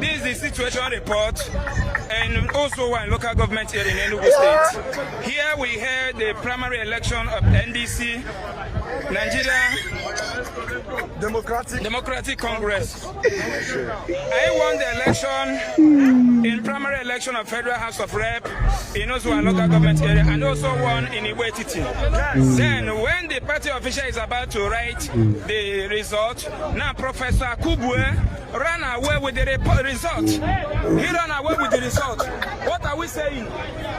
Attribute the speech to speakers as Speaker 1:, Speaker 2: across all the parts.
Speaker 1: This is the situation report in Uzo-Uwani local government area in Enugu State. Here we had the primary election of NDC, Nigeria
Speaker 2: Democratic
Speaker 1: Democratic Congress. I won the election in primary election of Federal House of Rep in Uzo-Uwani local government area and also won in Igbo Etiti. Then when the party official is about to write the result, now Professor Akubue ran away with the result. He ran away with the result. What are we saying?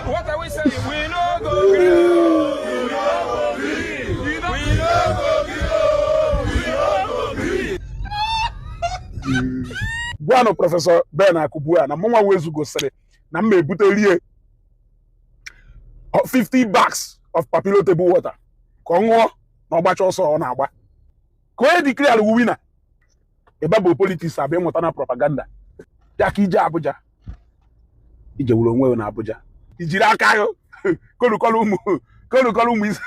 Speaker 1: What are we saying? We no go gree. We no go gree. We no go gree.
Speaker 3: Gwanụ Professor Ben Akubue na mụnwa wezu gosiri na m ma ebutelie 50 bags of Papilo table water ka ọ ṅụọ na ọgbacha ọsọ ọ na-agba, ka onye declare winner. Ebe bụ politics abịa ịmụta na propaganda ya ka ije Abuja, ije wuru onwe na Abuja, ijiri aka gị kolukọlụ ụmụ kolukọlụ ụmụ isi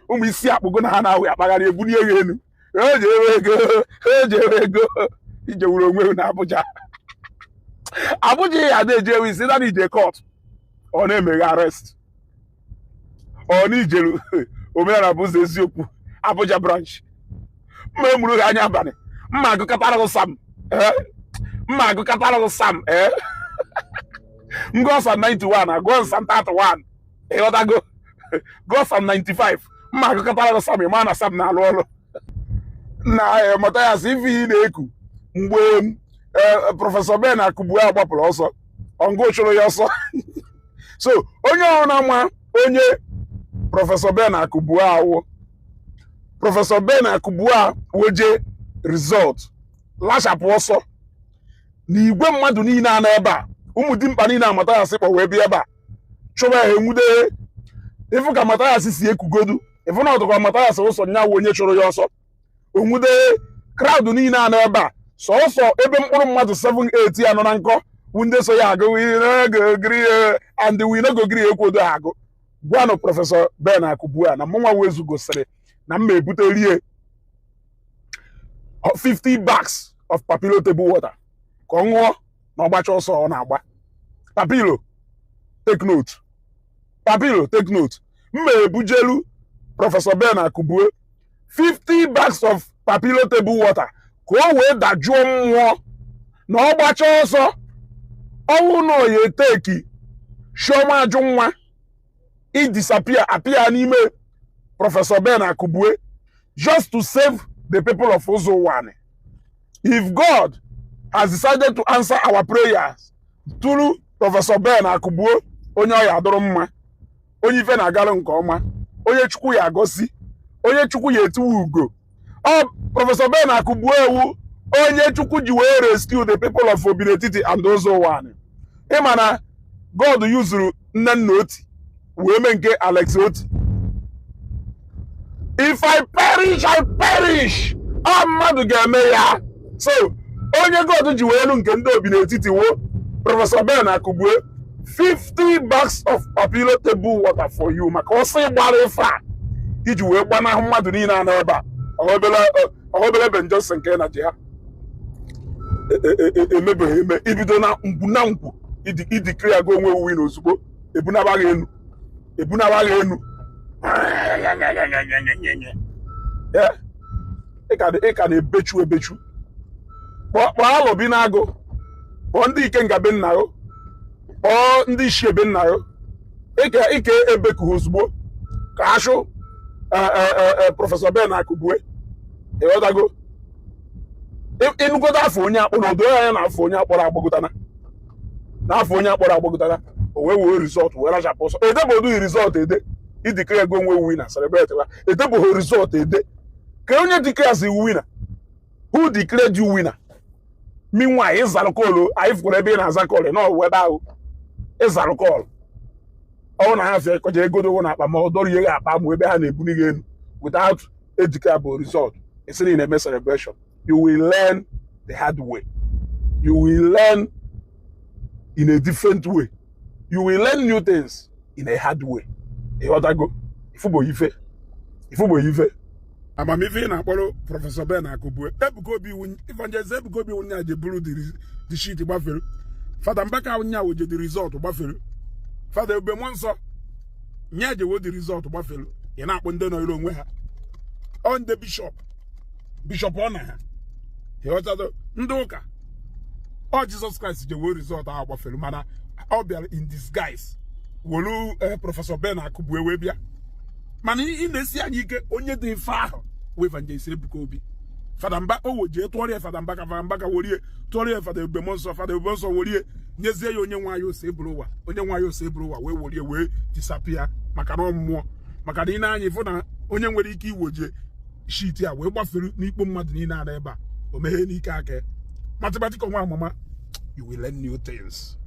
Speaker 3: ụmụ isi akpụgo na ha na-ahụ akpagharị ebulie ya elu, o ji ewe ego, o ji ewe ego. Ije wuru onwe na Abuja. Abuja ya na-eje ewe isi na ije court, ọ na-emeghe arrest, ọ na ijeru omenala bụ ụzọ eziokwu Abuja branch. Mma emuru gị anya abalị, mma agụkọtara gị psalm, ee, mma agụkọtara gị psalm, ee, ngụọ Psalm 91, agụọ Psalm 31, ịghọtago? Gụọ Psalm 95, mma agụkọtara gị psalm, ịma na psalm na-alụ ọrụ na Mathias. Ife ị na-eku mgbe Professor Ben Akubue agbapụrụ ọsọ, ọngụ chụrụ ya ọsọ. So onye ọrụ na-ama onye Professor Ben Akubue awụ Professor Ben Akubue weje result lachapụ ọsọ na igwe mmadụ niile a nọ ebe a, ụmụ dimkpa niile a Mathias kpọ wee bịa ebe a chụba ya, enwude. Ịfụ ka Mathias si ekugodu, ịfụ na ọdụkwa Mathias ụsọ nyawu onye chụrụ ya ọsọ, onwude crowd niile a nọ ebe a. Sọsọ ebe mkpụrụ mmadụ 7 8 ya nọ na nkọ bụ ndị so ya agụ "We no go gree" and "We no go gree" ekwodo ha agụ. Gwanụ Professor Ben Akubue na mụnwa wezu gosiri na m ma ebutelie 50 bags of Papilo table water ka ọ ṅụọ na ọgbacha ọsọ ọ na-agba. Papilo, take note. Papilo, take note. M ma ebujelu Professor Ben Akubue 50 bags of Papilo table water ka o wee dajụọ mmụọ na ọ gbacha ọsọ. Ọnwụ na oya eteki Chioma ajụ nwa idisappear appear n'ime Professor Ben Akubue just to save the people of Uzo-Uwani. If God has decided to answer our prayers through Professor Ben Akubue, onye ọ ya adụrụ mma, onye ife na-agalụ nke ọma, onye Chukwu ya agọzi, onye Chukwu ya etiwe ugo, ọ Professor Ben Akubue ewu onye Chukwu ji wee rescue the people of Obinetiti and Uzo-Uwani. Ịma na God yuzuru nne nna Oti wee mee nke Alex Oti. "If I perish, I perish." Ọ mmadụ ga-eme ya. So onye God ji wee elu nke ndị Obinetiti wo Professor Ben Akubue, 50 bags of Papilo table water for you maka ọsọ ịgbara ife a iji wee gbanahụ mmadụ niile a nọ ebe a. Ọhobere Ben Johnson nke na ji ha emebeghị eme ibido na ngwu na ngwu idikiri ya go onwe win ozugbo, ebunabaghị elu, ebunabaghị elu. Yeah. Ị ka na-ebechu ebechu. Kpọọ alụbi na-agụ, kpọọ ndị ikenga be nna gị, kpọọ ndị ichie be nna gị, ike ebeku ozugbo ka achụ Professor Ben Akubue. Ịghọtago? Ịnụgodo afọ onye akpọrọ odo anya na afọ onye akpọrọ agbagotana, n'afọ onye akpọrọ agbagotana, o wee wee result wee rachapụ ọsọ. Edebodu result ede, ideclare ego onwe winner, celebrate wa. Edeboghị result ede ka onye declare as winner. Who declared you winner? Meanwhile, ịzalụ call. Anyị fụkwara ebe ị na-aza call na ọwụ ebe ahụ ịzalụ call ọwụ na ha fịa kọja ego dogo na akpa ma ọ dọrọ ihe akpa ma ebe ha na-ebuli gị elu without edeclare bụ result. Esi na ị na-eme celebration. You will learn the hard way. You will learn in a different way. You will learn new things in a hard way. Ịghọtago? Ifụbo ife, ifụbo ife. Amamife ị na-akpọrọ Professor Ben Akụbue, Ebuka Obi, Evangelist Ebuka Obi nya je buru the sheet gbafere. Fada Mbaka nya woje the result gbafere. Fada Ebube Mmụọ Nsọ nya jewo the result gbafere. Ị na-akpọ ndị nọ ire onwe ha, ọ ndị bishọp, bishọp ọ na ha, ịghọtado? Ndị ụka ọ Jizọs Kraịst jewo result ahụ gbafere, mana ọ bịara in disguise wolu Professor Ben Akụbue wee bịa. Mana ị na-esi anyị ike, onye dị ife ahụ wee Evangelist Ebuka Obi. Fada Mba o wojie tụọrọ ya, Fada Mbaka, Fada Mbaka worie tụọrọ ya Fada Ebube Mmụọ Nsọ, Fada Ebube Nsọ worie nyezie ya onye nwaanyị ose eburu ụwa, onye nwaanyị ose eburu ụwa wee worie wee disappear, maka na ọ mmụọ. Maka na ị na-anya ịfụ na onye nwere ike iwoje sheet a wee gbafere n'ikpo mmadụ niile ara ebe a, o meghee n'ike aka ya. Mathematical nwa amama, you will learn new things.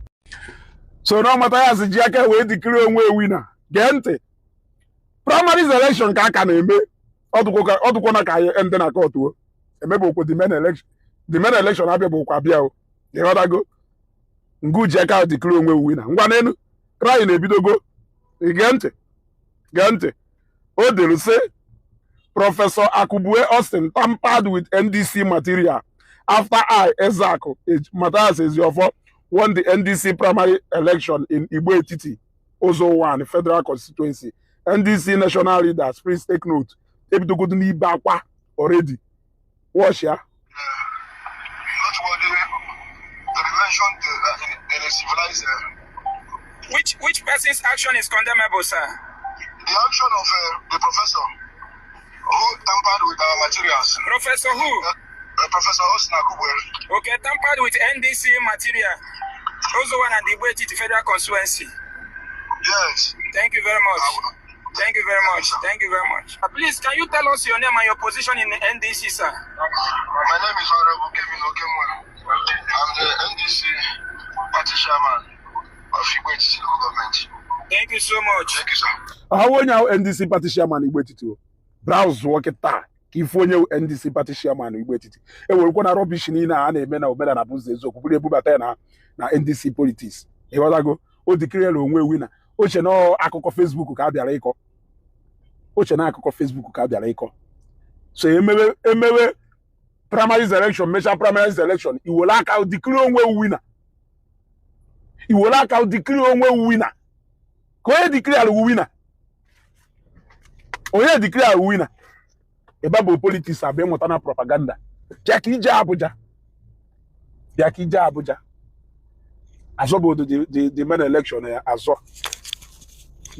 Speaker 3: So na Mathias ji aka wee declare onwe winner. Gee ntị, primaries election ka a ka na-eme, ọdụkwa na ka anyị ndị na court o emebụkwa the main election. The main election abịa bụkwa abịa o, ịghọtago? Ngụ ji aka declare onwe winner. Ngwa n'elu crying na-ebidogo. Gee ntị, gee ntị. O dere sị, "Professor Akubue Austin tampered with NDC material after I, Ezeaku Mathias Eziofor, won the NDC primary election in Igbo Etiti, Ozo 1 Federal Constituency. NDC national leaders, please take note." Ebidogodo n'ibe akwa already. Watch ya.
Speaker 2: Not worthy to be mentioned in a civilized.
Speaker 1: Which person's action is condemnable, sir?
Speaker 2: The action of the professor who tampered with our materials.
Speaker 1: Professor who?
Speaker 2: Professor Austin Akubwe.
Speaker 1: Okay, tampered with NDC material. Ozo 1 and the Igbo Etiti Federal Constituency.
Speaker 2: Yes.
Speaker 1: Thank you very much. Thank you very much. Thank you very much. Please, can you tell us your name and your position in the NDC, sir?
Speaker 2: My name is Honorable Kevin Okemwe. I'm the NDC party chairman of Igbo Etiti local government.
Speaker 1: Thank you so much.
Speaker 2: Thank you, sir.
Speaker 3: Ahụ onye ahụ NDC party chairman Igbo Etiti o. Browse kịta ka ife onye NDC party chairman Igbo Etiti. Ewerekwa na rubbish niile a na-eme na omenala bụ ụzọ eziokwu bụrụ ebubata ya na NDC politics. Ịghọtago? O declare onwe winner. Oche na akụkọ Facebook ka a bịara ịkọ, oche na akụkọ Facebook ka a bịara ịkọ. So emewe emewe primaries election, mechaa primaries election, iwere aka declare onwe winner, iwere aka declare onwe winner. Ka onye declare winner, onye declare winner. Ebe bụ politics abịa ịmụta na propaganda. Bịa ka ije Abuja, bịa ka ije Abuja azọbodo the main election ya azọ.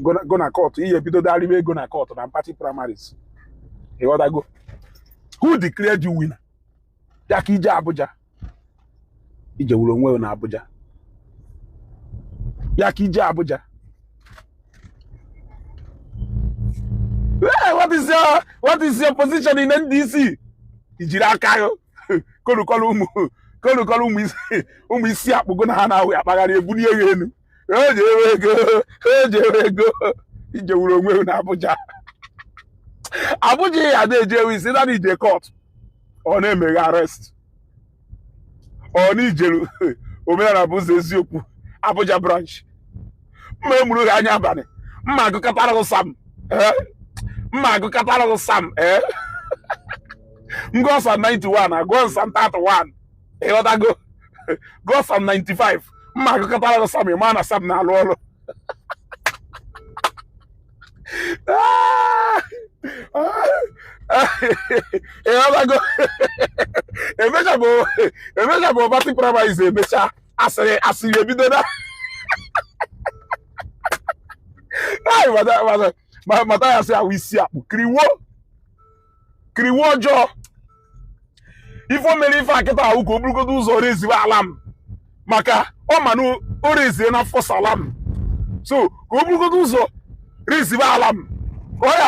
Speaker 3: Go na court, ihe ebido darịba ego na court na party primaries. Ịghọtago? Who declared you winner? Bịa ka ije Abuja, ije wuru onwe na Abuja. Bịa ka ije Abuja. Hey, what is your position in NDC? Ijiri aka gị kolukọlụ ụmụ kolukọlụ ụmụ isi ụmụ isi akpụgo na ha na-ahụ akpagharị ebulie ya elu. O ji ewe ego, o ji ewe ego. Ije wuru onwe gị na Abuja. Abuja ya na-eje ewe isi na ije court. Ọ na-emeghe arrest. Ọ na ijeru omenala bụ ụzọ eziokwu Abuja branch. Mma emuru gị anya abalị. Mma agụkọtara gị Sam. Eh? Mma agụkọtara gị Sam. Eh? Ngụ Psalm 91, agụọ Psalm 31. Ịghọtago? Gụọ Psalm 95. Mma agụkọtara gị Sam, ịma na Sam na-alụ ọrụ. Ịghọtago? Emecha bụ emecha bụ party primaries, emecha asịrị asịrị ebido na ai mata mata mata ya sị ahụ isi akpụ kiriwo kiriwo ọjọọ. Ife o mere ife akịta ahụ ka o burugodo ụzọ reziwe ala m, maka ọ ma na o rezie na fọsala m, so ka o burugodo ụzọ reziwe ala m ka ọ ya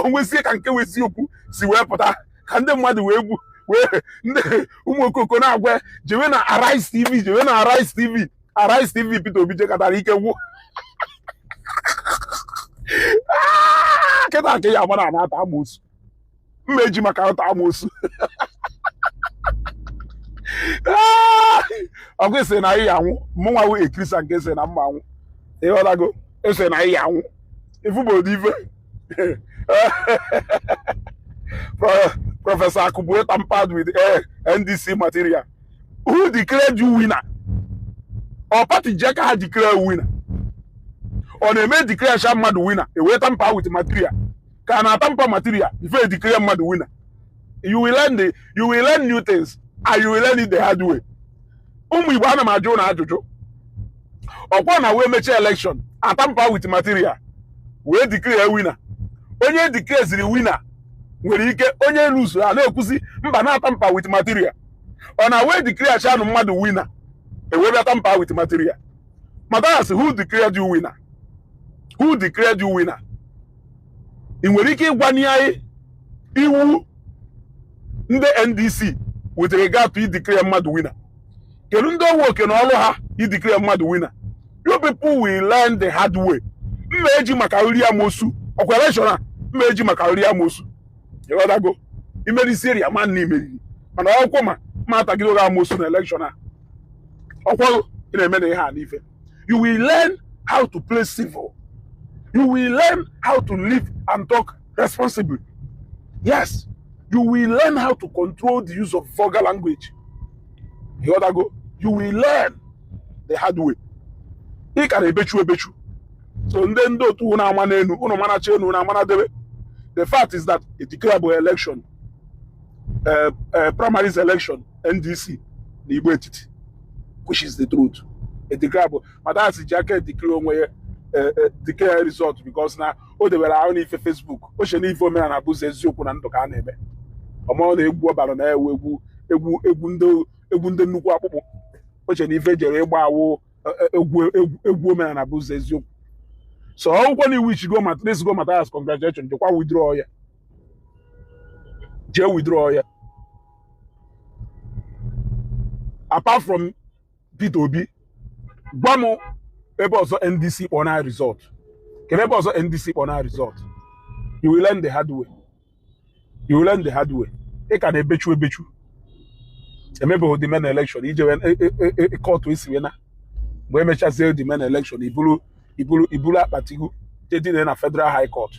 Speaker 3: onwezie ka nke wezi okwu si wee pụta ka ndị mmadụ wee gbu wee ndị ụmụ okoko na-agwa jewe na Arise TV, jewe na Arise TV, Arise TV. Peter Obi jekọtara ike gwụ kịta ka ya agbara na-ata amoosu. Mma eji maka ata amoosu. Ọgụ ese na anyị anwụ, mụnwa wụ ekrisa nke ese na mma anwụ. Ịghọtago? Ese na anyị anwụ ifụbodo ife. Professor Akubue tampered with NDC material. Who declared you winner? Or party ji aka ha declare winner? Ọ na-eme declare sha mmadụ winner, ewee tamper with material? Ka a na-atamper material before declare mmadụ winner? You will learn new things, and you will learn it the hard way. Ụmụ Igbo, ana m ajụ na ajụjụ ọkwa na wee mechie election, atamper with material wee declare winner. Onye declare ziri winner nwere ike onye lose a na-ekwuzi mba na-atamper with material. Ọ na wee declare chanụ mmadụ winner, ewee bịa tamper with material. Matthias, who declared you winner? Who declared you winner? Ị nwere ike ịgwanye anyị iwu ndị NDC with regard to ideclare mmadụ winner? Kedu ndị owu oke na ọrụ ha ideclare mmadụ winner? You people will learn the hard way. Mma eji maka nri amosu ọkwa election a, mma eji maka nri amosu. Ịghọtago? Imerisi ya ma na imeriri, mana ọkwụ ma atagide oge amosu na election a ọkwọ ị na-eme na ihe a n'ife. You will learn how to play civil. You will learn how to live and talk responsibly. Yes, you will learn how to control the use of vulgar language. Ịghọtago? You will learn the hard way. Ị ka na-ebechu ebechu. So ndị otu unu ama n'elu unu manacha enu unu amana debe. The fact is that a declarable election, primaries election NDC na Igbo Etiti, which is the truth. A declarable Matthias ji aka declare onwe ya, declare result, because na o debere ahụ n'ife Facebook o che n'ife omenala bụ ụzọ eziokwu na ndụ ka a na-eme. Ọma ọ na-egwu ọbara na-ewu egwu egwu egwu ndị egwu ndị nnukwu akpụkpụ o che na ife jere ịgba awụ egwu egwu egwu omenala bụ ụzọ eziokwu. So akwụkwọ na iwu ichigo let's go. Matthias, congratulations. Jekwa withdraw ya, jee withdraw ya. Apart from Peter Obi, gwa m ebe ọzọ NDC kpọ na result. Kedu ebe ọzọ NDC kpọ na result? You will learn the hard way. You will learn the hard way. Ị ka na-ebechu ebechu. Emebeghị the main election ije court esi wee na mgbe emechazie the main election, iburu iburu iburu akpatigu jedine na Federal High Court.